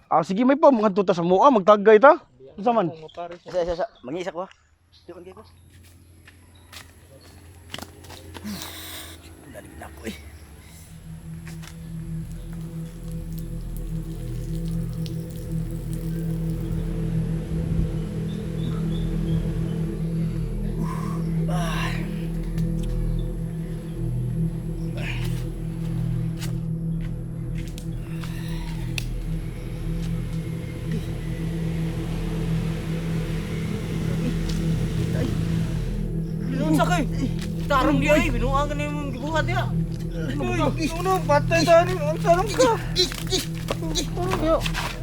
Ah, sige may pa mga tuta sa mua magtagay ta. Unsa man? Isa, isa, isa. Mangisa ko ha. Tuon kay ko. Dalig na ako eh. Unsa kay? Tarong di ay, binuang ka nimo gibuhat diha. Uy, uno patay ta ni, unsa ron ka? Ano